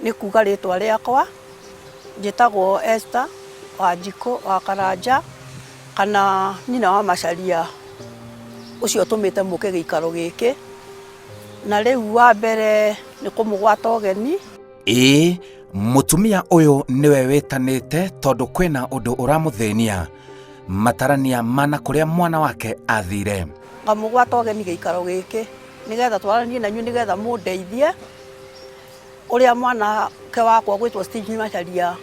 Nĩ kuga rĩtwa rĩakwa, njĩtagwo Esther Wanjikũ wa Karanja, kana nyina wa Macharia ũcio ũtũmĩte mũke gĩikaro gĩkĩ. Na rĩu wa mbere nĩ kũmũgwata ũgeni. Ĩĩ, mũtumia ũyũ nĩwe wĩtanĩte tondũ kwĩna ũndũ ũramũthĩnia. Matarania ma na kũrĩa mwana wake athire. Ngamũgwata ũgeni gĩikaro gĩkĩ nĩgetha twaranie na inyuĩ nĩgetha mũndeithie ũrĩa mwanake wakwa ũgwĩtwo Stephen Macharia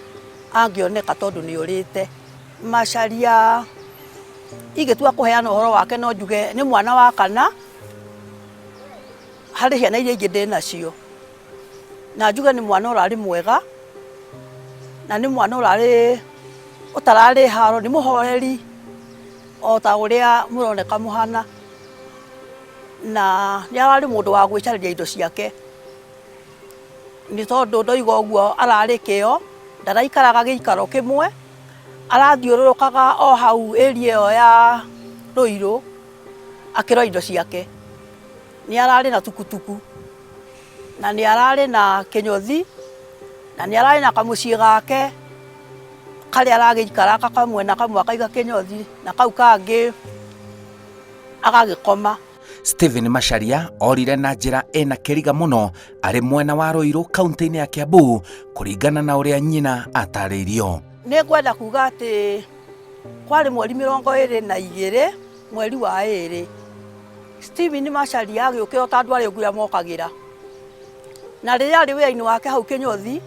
angĩoneka tondũ nĩ orĩte. Macharia ingĩtua kũheana ũhoro wake no njuge nĩ mwana wa kana harĩ ciana iria ingĩ ndĩnacio. Na njuge nĩ mwana ũrarĩ mwega, na nĩ mwana ũrarĩ ũtararĩ haro, nĩ mũhoreri o ta ũrĩa mũroneka mũhana. Na nĩ ararĩ mũndũ wa gwĩcarĩria indo ciake, nĩ tondũ ndoiga ũguo ararĩ kĩo, ndaraikaraga gĩikaro kĩmwe, arathiũrũrũkaga o hau area ĩyo ya Ruiru akĩrora indo ciake. Nĩ ararĩ na tukutuku, na nĩ ararĩ na kĩnyũthi, na nĩ ararĩ na kamũciĩ gake karĩa aragĩikara kamwena kamwe akaiga kĩnyũthi na kau kangĩ agagĩkoma. Stephen Macharia orire na njĩra ĩna kĩriga mũno arĩ mwena wa Ruiru kaunti-inĩ ya Kiambu kũringana na ũrĩa nyina atarĩirio. Nĩ ngwenda kuga atĩ kwarĩ mweri 22 mweri wa 2 Stephen Macharia agĩũkĩra o ta andũ arĩa ũguo mokagĩra, na rĩrĩa arĩ wĩra-inĩ wake hau kĩnyũthi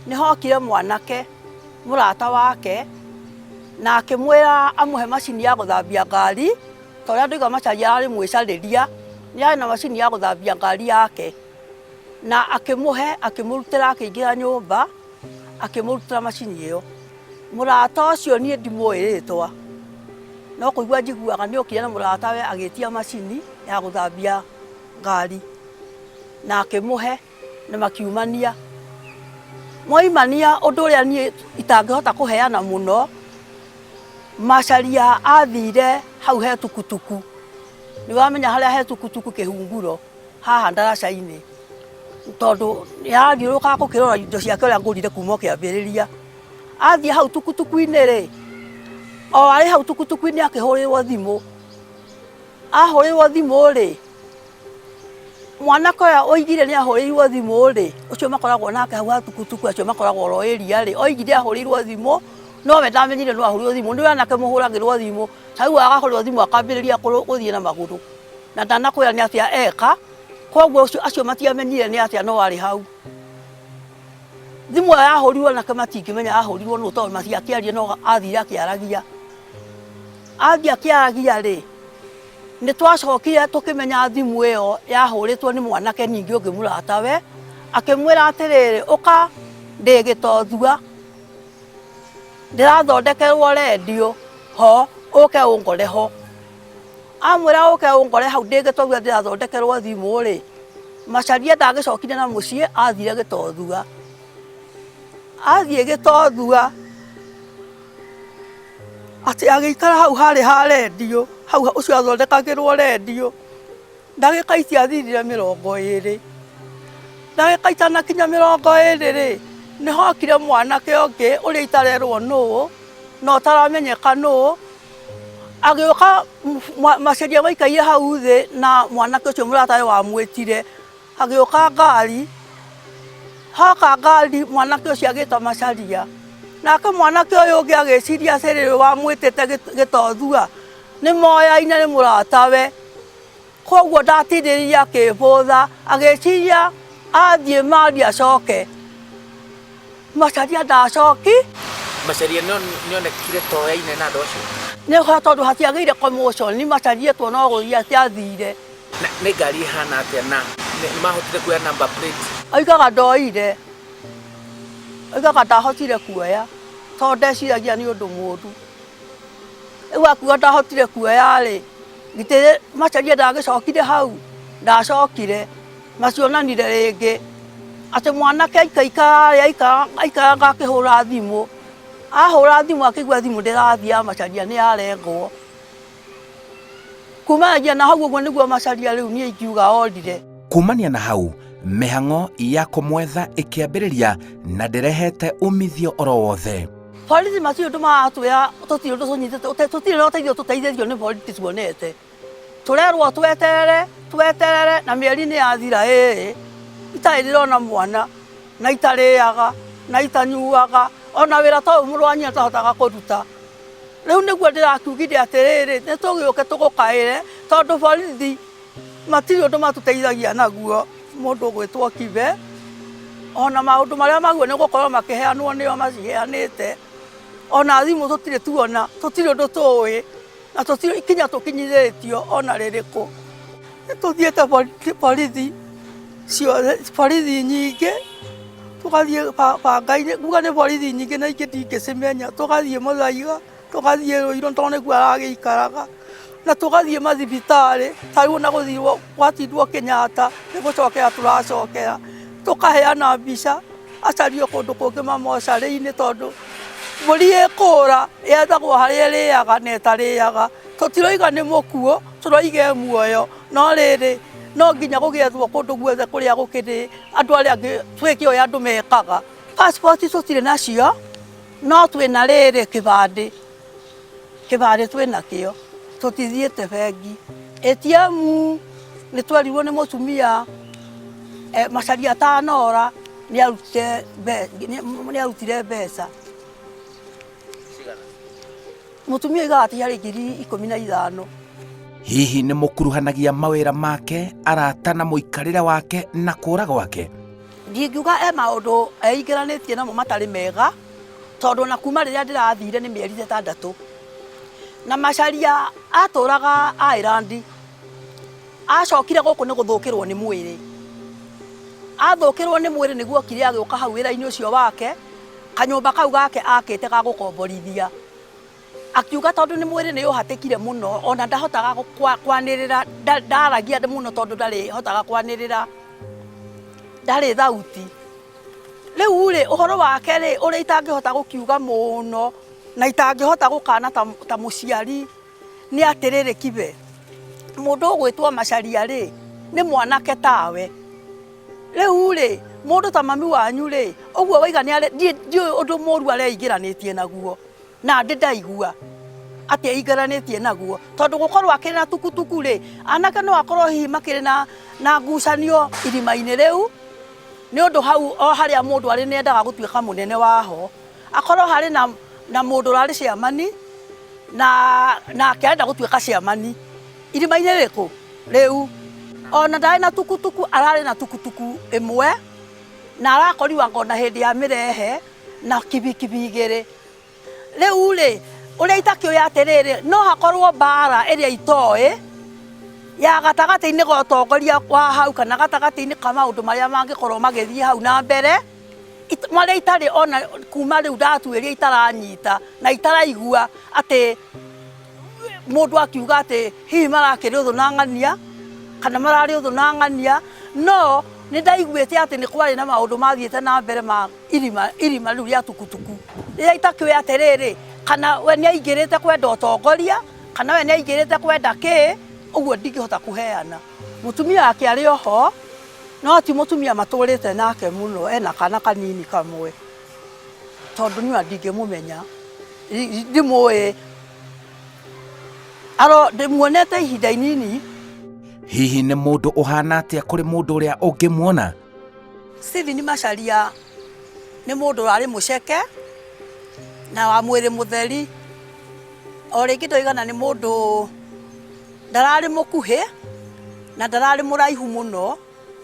nĩ hokire mwanake mũrata wake na akĩmwĩra amũhe macini ya gũthambia ngari. Ta ũrĩa ndoiga Macharia ararĩ mwĩcarĩria, nĩ arĩ na macini ya gũthambia ngari yake, na akĩmũhe, akĩmũrutĩra akĩingĩra nyũmba, akĩmũrutĩra macini ĩyo. Mũrata ũcio niĩ ndimũĩ rĩtwa, no kũigua njiguaga nĩ okire na mũratawe agĩtia macini ya gũthambia ngari, na akĩmũhe na makiumania. Moimania ũndũ ũrĩa niĩ itangĩhota kũheana mũno, Macharia athire hau he tukutuku, nĩ wamenya harĩa he tukutuku kĩhunguro haha ndaraca-inĩ, tondũ nĩ arathiũrũrũkaga gũkĩrora indo ciake ũrĩa ngũrire kuma o kĩambĩrĩria. Athiĩ hau tukutuku-inĩ rĩ, o arĩ hau tukutuku-inĩ akĩhũrĩrwo thimũ, ahũrĩrwo thimũ rĩ, Mwanake ũyũ oigire nĩ ahũrĩirwo thimũ rĩ, ũcio makoragwo nake hau ha tukutuku acio makoragwo oro area rĩ, oigire ahũrĩirwo thimũ no we ndamenyire nũ ahũrĩirwo thimũ. Nĩ ũĩ anake mũhũragĩrwo thimũ, ta rĩu agahũrĩrwo thimũ akambĩrĩria gũthiĩ na magũrũ na ndanakwĩra nĩ atĩa eka, koguo acio matiamenyire nĩ atĩa no arĩ hau. Thimũ ĩyo yahũrirwo anake matingĩmenya yahũrirwo nũ tondũ matiakĩaria no athire akĩaragia. Athiĩ akĩaragia rĩ, Nĩ twacokire tũkĩmenya thimũ ĩyo yahũrĩtwo nĩ mwanake ningĩ ũngĩ mũratawe, akĩmwĩra atĩrĩrĩ, ũka ndĩ Gĩtothua, ndĩrathondekerwo rendio ho, ũke ũngore ho. Amwĩra ũke ũngore hau ndĩ Gĩtothua ndĩrathondekerwo thimũ rĩ, Macharia ndagĩcokire na mũciĩ, athire Gĩtothua. Athiĩ Gĩtothua, Atĩ agĩikara hau harĩ ha rendio, hau ũcio athondekagĩrwo rendio, ndagĩka itiathirire 20, ndagĩka itanakinya 20 rĩ, nĩ hokire mwanake ũngĩ ũrĩa itarerwo nũ, na ũtaramenyeka nũ, agĩũka Macharia maikaire hau thĩ na mwanake ũcio mũratawe wamwĩtire. Hagĩũka ngari, hoka ngari mwanake ũcio agĩta Macharia. Nake mwanake ũyũ ũngĩ agĩciria atĩrĩrĩ, wamwĩtĩte gĩtothua, nĩ moyaine nĩ mũratawe. Koguo ndatindĩrĩire akĩbũtha, agĩciria athiĩ maria acoke. Macharia ndacoki. Macharia nĩonekire toyaine na andũ acio? Nĩ tondũ hatiagĩire commotion, Macharia tuona no gũthiĩ athire. Na nĩ ngari ĩhana atĩa na nĩ mahotire kuoya number plate? Oigaga ndoire, oigaga ndahotire kuoya tondũ ndeciragia nĩ ũndũ mũũru. Rĩu akiuga ndahotire kuoya rĩ, githĩ Macharia ndagĩcokire hau? Ndacokire, mationanire rĩngĩ. Atĩ mwanake aikaikara rĩ, aikaranga akĩhũra thimũ, ahũra thimũ akĩigua thimũ ndĩrathiĩ ya Macharia nĩ yarengwo. Kumanagia na hau ũguo nĩguo Macharia rĩu niĩ ingiuga orire. Kumania na hau, Mĩhang'o ya kũmwetha ĩkĩambĩrĩria na ndĩrehete umithio oro wothe. Borithi matirĩ ũndũ maratwĩra, tũtirĩ ũndũ tũnyitĩte, tũtirĩ na ũteithio tũteithĩtio nĩ borithi tuonete. Tũrerwo tweterere, tweterere na mĩeri nĩ yathira ĩĩ, itarĩ ndĩrona mwana na itarĩaga na itanyuaga, ona wĩra ta ũyũ mũrũ wa nyina ndahotaga kũruta. Rĩu nĩguo ndĩrakiugire atĩrĩrĩ, nĩ tũgĩũke tũgũkaĩre tondũ borithi matirĩ ũndũ matũteithagia naguo. Mũndũ ũgwĩtwo Kibe, ona maũndũ marĩa maguo nĩ gũkorwo makĩheanwo nĩo maciheanĩte, ona thimũ tũtirĩ tuona, tũtirĩ ũndũ tũĩ, na tũtirĩ ikinya tũkinyithĩtio ona rĩrĩkũ. Nĩ tũthiĩte borithi ciothe, borithi nyingĩ, tũgathiĩ banga-inĩ, nguga nĩ borithi nyingĩ na ingĩ ndingĩcimenya, tũgathiĩ Muthaiga. Tũgathiĩ Ruiru tondũ nĩkuo aragĩikaraga, na tũgathiĩ mathibitarĩ, ta rĩu ona gũthiĩ gwatindwo Kenyatta nĩ gũcokera tũracokera, tũkaheana mbica acario kũndũ kũngĩ mamocarĩ-inĩ tondũ mbũri ĩkũra yethagwo harĩa ĩrĩaga na ĩtarĩaga. Tũtiroiga nĩ mũkuũ, tũroiga e muoyo, no rĩrĩ, no nginya gũgĩethwo kũndũ guothe kũrĩa gũkĩrĩ andũ arĩa angĩ twĩke ũrĩa andũ mekaga. Passport tũtirĩ nacio. No twĩna rĩrĩ kĩbandĩ, kĩbandĩ twĩnakĩo, tũtithiĩte bengi. ATM nĩ twerirwo nĩ mũtumia Macharia atanora nĩ arutire mbeca. Mũtumia oigaga atĩ ciarĩ 15,000. Hihi nĩ mũkuruhanagia mawĩra make, arata na mũikarĩre wake na kũra gwake? Ndingiuga e maũndũ eingĩranĩtie namo matarĩ mega, tondũ ona kuma rĩrĩa ndĩrathire nĩ mĩeri ĩtandatũ. Na Macharia atũraga Ireland, acokire gũkũ nĩ gũthũkĩrwo nĩ mwĩrĩ. Athũkĩrwo nĩ mwĩrĩ nĩguo okire agĩũka hau wĩra-inĩ ũcio wake, kanyũmba kau gake akĩte ga gũkomborithia. Akiuga tondũ nĩ mwĩrĩ nĩ ũhatĩkire mũno ona ndahotaga kwanĩrĩra, ndaragia mũno tondũ ndarĩhotaga kwanĩrĩra, ndarĩ thauti. Rĩu rĩ, ũhoro wake rĩ, ũrĩa itangĩhota gũkiuga mũno na itangĩhota gũkana ta mũciari nĩ atĩrĩrĩ Kibe, mũndũ ũgwĩtwo Macharia rĩ, nĩ mwanake tawe. Rĩu rĩ, mũndũ ta mami wanyu rĩ, ũguo waiga nĩ ndiũĩ ũndũ mũru areingĩranĩtie naguo. Na ndĩ ndaigua atĩ aingĩranĩtie naguo, tondũ gũkorwo akĩrĩ na tukutuku rĩ, anake no akorwo hihi makĩrĩ na ngucanio irima-inĩ rĩu, nĩ ũndũ hau o harĩa mũndũ arĩ nĩ endaga gũtuĩka mũnene waho. Akorwo harĩ na mũndũ ũrarĩ ciamani, nake arenda gũtuĩka ciamani irima-inĩ rĩrĩkũ? Rĩu. Ona ndarĩ na tukutuku, ararĩ na tukutuku ĩmwe, na arakorirwo anga ona hĩndĩ ya mĩrehe na kibikibi igĩrĩ. Rĩu rĩ, ũrĩa itakĩũĩ atĩrĩrĩ, no hakorwo mbara ĩrĩa itoĩ ya gatagatĩ-inĩ ga ũtongoria wa hau kana gatagatĩ-inĩ ka maũndũ marĩa mangĩkorwo magĩthiĩ hau na mbere, marĩa itarĩ ona kuma rĩu ndatuĩria itaranyita na itaraigua atĩ mũndũ akiuga atĩ hihi marakĩrĩ ũthũ na ng'ania kana mararĩ ũthũ na ng'ania, no nĩ ndaiguĩte atĩ nĩ kwarĩ na maũndũ mathiĩte na mbere ma irima, irima rĩu rĩa tukutuku rĩrĩa itakĩũĩ atĩrĩrĩ, kana we nĩ aingĩrĩte kwenda ũtongoria kana we nĩ aingĩrĩte kwenda kĩ, ũguo ndingĩhota kũheana. Mũtumia wake arĩ oho, no ti mũtumia matũrĩte nake mũno, ena kana kanini kamwe, tondũ niĩ ona ndingĩmũmenya, ndimũĩ, aro ndĩmuonete ihinda inini. Hihi nĩ mũndũ ũhana atĩa kũrĩ mũndũ ũrĩa ũngĩmuona? Stephen Macharia nĩ mũndũ ũrarĩ mũceke na wa mwĩrĩ mũtheri. O rĩngĩ ndoigana nĩ mũndũ ndararĩ mũkuhĩ na ndararĩ mũraihu mũno,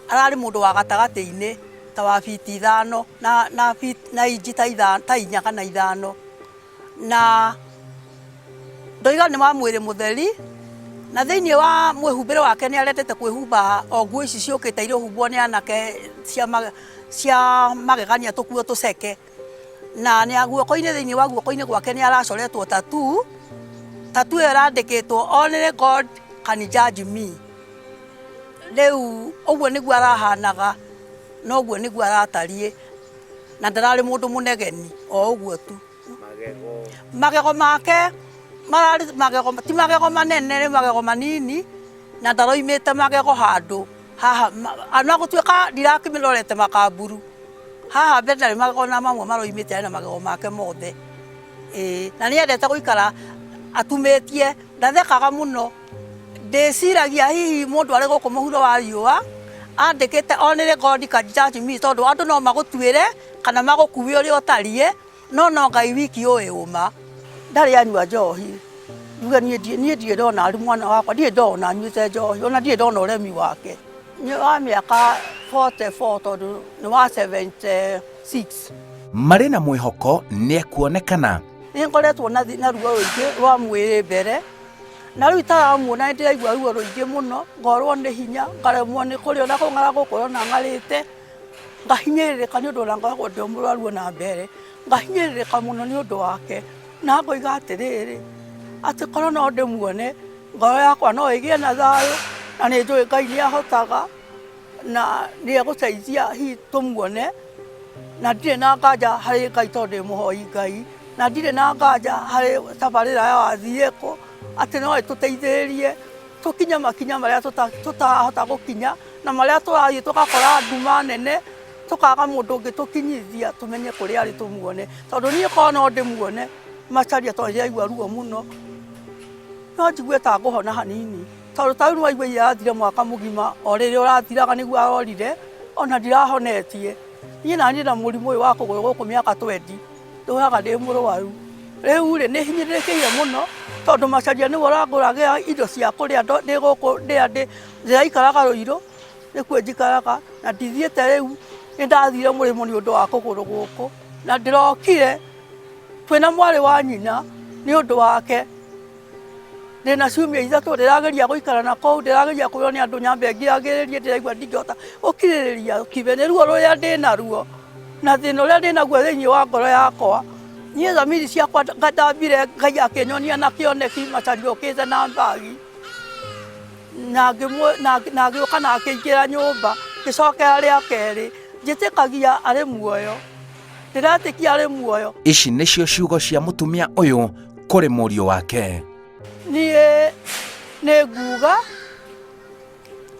ararĩ mũndũ wa gatagatĩ-inĩ ta wa biti ithano na inji ta inya kana ithano. Na ndoiga nĩ wa mwĩrĩ mũtheri, na thĩinĩ wa mwĩhumbĩre wake nĩ arendete kwĩhumba o nguo ici ciũkĩte irĩhumbwo nĩ anake cia magegania tũkuo tũceke. Na guoko-inĩ thĩinĩ wa guoko-inĩ gwake nĩ aracoretwo tattoo, tattoo ĩyo ĩrandĩkĩtwo only God can judge me. Rĩu ũguo nĩguo arahanaga na ũguo nĩguo aratariĩ. Na ndararĩ mũndũ mũnegeni o ũguo tu. Magego make mararĩ magego, ti magego manene nĩ magego manini, na ndaroimĩte magego handũ. Haha ona gũtuĩka ndirakĩmĩrorete makamburu, haha mbere ndarĩ magego na mamwe maroimĩte, arĩ na magego make mothe. Ĩĩ, na nĩ endete gũikara atumĩtie, ndathekaga mũno. Ndĩciragia hihi mũndũ arĩ gũkũ mũhuro wa riũa, andĩkĩte only God can judge me, tondũ andũ no magũtuĩre kana magũkue ũrĩa ũtariĩ, no no Ngai wiki ũĩ ũma. Ndarĩ anyua njohi, njuge niĩ niĩ ndirĩ ndona arĩ mwana wakwa, ndirĩ ndona anyuĩte njohi, ona ndirĩ ndona ũremi wake. Nĩ wa mĩaka 44 tondũ nĩ wa 76. Marĩ na mwĩhoko nĩekuonekana. Nĩ ngoretwo na na ruo rũingĩ rwa mwĩrĩ mbere, na rĩu itaramuona nĩ ndĩraigua ruo rũingĩ mũno, ngorwo nĩ hinya, ngaremwo nĩ kũrĩa ona kũng'ara gũkũ ũrona ng'arĩte, ngahinyĩrĩrĩka nĩ ũndũ ona ngoragwo ndĩ mũrwaru ona mbere, ngahinyĩrĩrĩka mũno nĩ ũndũ wake, na ngoiga atĩrĩrĩ, atĩ korwo no ndĩmuone, ngoro yakwa no ĩgĩe na thayũ, na nĩ njũĩ Ngai nĩ ahotaga, na nĩ egũteithia hihi tũmuone, na ndirĩ na nganja harĩ Ngai tondũ ndĩ mũhoi Ngai, na ndirĩ na nganja harĩ tabarĩra ya wathiĩ kũ, atĩ no ĩtũteithĩrĩrie tũkinye makinya marĩa tũtarahota gũkinya, na marĩa tũrathiĩ tũgakora nduma nene, tũkaga mũndũ ũngĩtũkinyithia tũmenye kũrĩa arĩ tũmuone. Tondũ niĩ korwo no ndĩmuone Macharia tondũ nĩndĩraigua ruo mũno, no njigue ta ngũhona hanini. Tondũ ta rĩu nĩwaigua iria rathire mwaka mũgima, o rĩrĩa ũrathiraga nĩguo arorire, ona ndirahonetie. Niĩ naniĩ na mũrimũ ũyũ wa kũgũrũ gũkũ mĩaka twendi, ndũraga ndĩ mũrwaru. Rĩu rĩ, nĩ hinyĩrĩrĩkĩire mũno, tondũ Macharia nĩwe ũrangũragĩra indo cia kũrĩa ndĩ gũkũ ndĩraikaraga Rũirũ, nĩkuo njikaraga, na ndithiĩte rĩu, nĩ ndathire mũrĩmo nĩ ũndũ wa kũgũrũ gũkũ, na ndĩrokire twĩna mwarĩ wa nyina nĩ ũndũ wake. Ndĩna ciumia ithatũ ndĩrageria gũikara na kũu, ndĩrageria kwĩrwo nĩ andũ nyambe ngiragĩrĩrie, ndĩraigua ndingĩhota gũkirĩrĩria kibe nĩ ruo rũrĩa ndĩnaruo na thĩna ũrĩa ndĩnaguo thĩinĩ wa ngoro yakwa. Niĩ thamiri ciakwa ndambire Ngai akĩnyonia na kĩoneki Macharia okĩte na mbagi na agĩũka na akĩingĩra nyũmba, ngĩcokera rĩa kerĩ, njĩtĩkagia arĩ muoyo, ndĩretĩkia arĩ muoyo. Ici nĩcio ciugo cia mũtumia ũyũ kũrĩ mũriũ wake. Niĩ nĩ nguga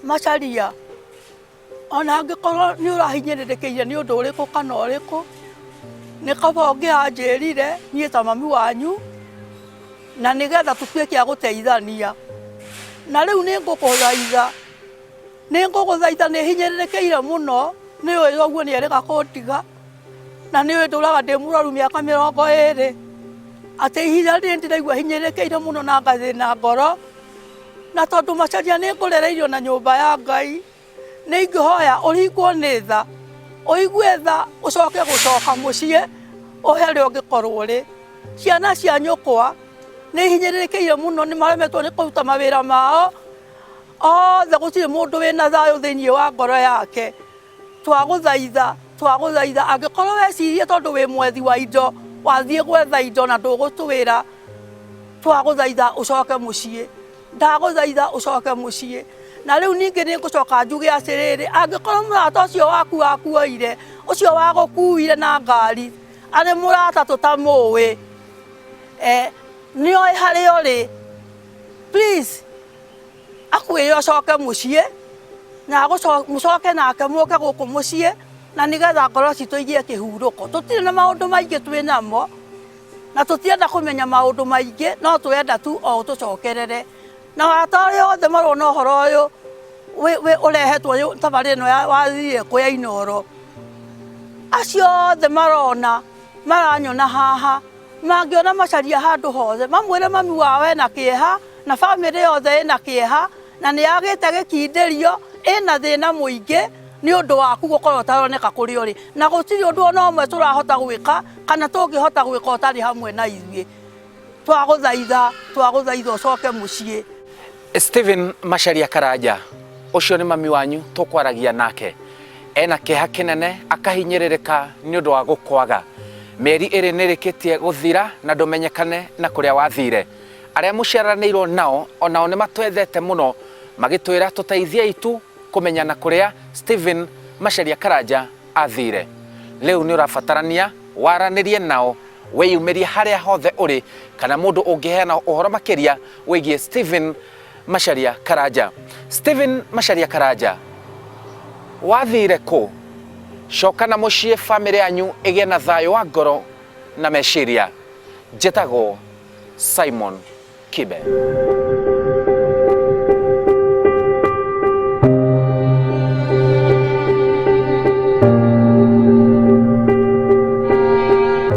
Macharia ona angĩkorwo nĩ ũrahinyĩrĩrĩkĩire nĩ ũndũ ũrĩkũ kana ũrĩkũ, nĩ kaba ũngĩranjĩrire niĩ ta mami wanyu, na nĩgetha tũtuĩke a gũteithania. Na rĩu nĩ ngũkũthaitha, nĩ ngũgũthaitha nĩ hinyĩrĩrĩkĩire mũno, nĩ ũĩ ũguo nĩ erĩga kũndiga, na nĩ ũĩ ndũraga ndĩ mũrwaru mĩaka 20, atĩ ihinda rĩrĩ ndĩraigua hinyĩrĩrĩkĩire mũno na ngathĩna ngoro, na tondũ Macharia nĩ ngũrereirio na nyũmba ya Ngai, nĩ ingĩhoya ũringwo nĩ tha, ũigue tha ũcoke gũcoka mũciĩ ũhe harĩa ũngĩkorwo ũrĩ. Ciana cia nyũkwa nĩ ihinyĩrĩrĩkĩire mũno nĩ maremetwo nĩ kũruta mawĩra mao, othe gũtirĩ mũndũ wĩna thayũ thĩinĩ wa ngoro yake. Twagũthaitha, twagũthaitha angĩkorwo wecirie tondũ wĩ mwethi wa indo, wathiĩ gwetha indo na ndũgũtwĩra, twagũthaitha ũcoke mũciĩ. Ndagũthaitha ũcoke mũciĩ. Na rĩu ningĩ nĩ ngũcoka njuge atĩrĩrĩ, angĩkorwo mũrata ũcio waku wakuoire, ũcio wagũkuire na ngari, arĩ mũrata tũtamũĩ, eh, nĩoĩ harĩa ũrĩ, please akwĩre ũcoke mũciĩ, na mũcoke nake mũke gũkũ mũciĩ, na nĩgetha ngoro citũ igĩe kĩhurũko. Tũtirĩ na maũndũ maingĩ twĩ namo, na tũtirenda kũmenya maũndũ maingĩ, no tũrenda tu o ũtũcokerere. Na arata arĩa othe marona ũhoro ũyũ ũrehetwo tabarĩra ĩno ya wathiĩ kũ ya Inooro, acio othe marona maranyona haha, mangĩona Macharia handũ hothe, mamwĩre mami wao ena kĩeha, na bamĩrĩ yothe ĩna kĩeha, na nĩ yagĩte gĩkindĩrio, ĩna thĩna mũingĩ nĩ ũndũ waku gũkorwo ũtaroneka kũrĩa ũrĩ. Na gũtirĩ ũndũ ona ũmwe tũrahota gwĩka kana tũngĩhota gwĩka ũtarĩ hamwe na ithuĩ. Twagũthaitha, twagũthaitha ũcoke mũciĩ. Stephen Macharia Karanja, ũcio nĩ mami wanyu tũkwaragia nake. Ena kĩeha kĩnene akahinyĩrĩrĩka nĩ ũndũ wa gũkwaga. Mĩeri ĩrĩ nĩ ĩrĩkĩtie gũthira na ndũmenyekane na kũrĩa wathire. Arĩa mũciaranĩirwo nao onao nĩ matwethete mũno magĩtwĩra tũteithiei tu kũmenya na kũrĩa Stephen Macharia Karanja athire. Rĩu nĩ ũrabatarania waranĩrie nao wĩyumĩrie harĩa hothe ũrĩ kana mũndũ ũngĩheana ũhoro makĩria wĩgiĩ Stephen Macharia Karanja. Stephen Macharia Karanja Wathire kũ? Coka na mũciĩ bamĩrĩ yanyu ĩgĩe na thayũ wa ngoro na meciria. Njĩtagwo Simon Kibe.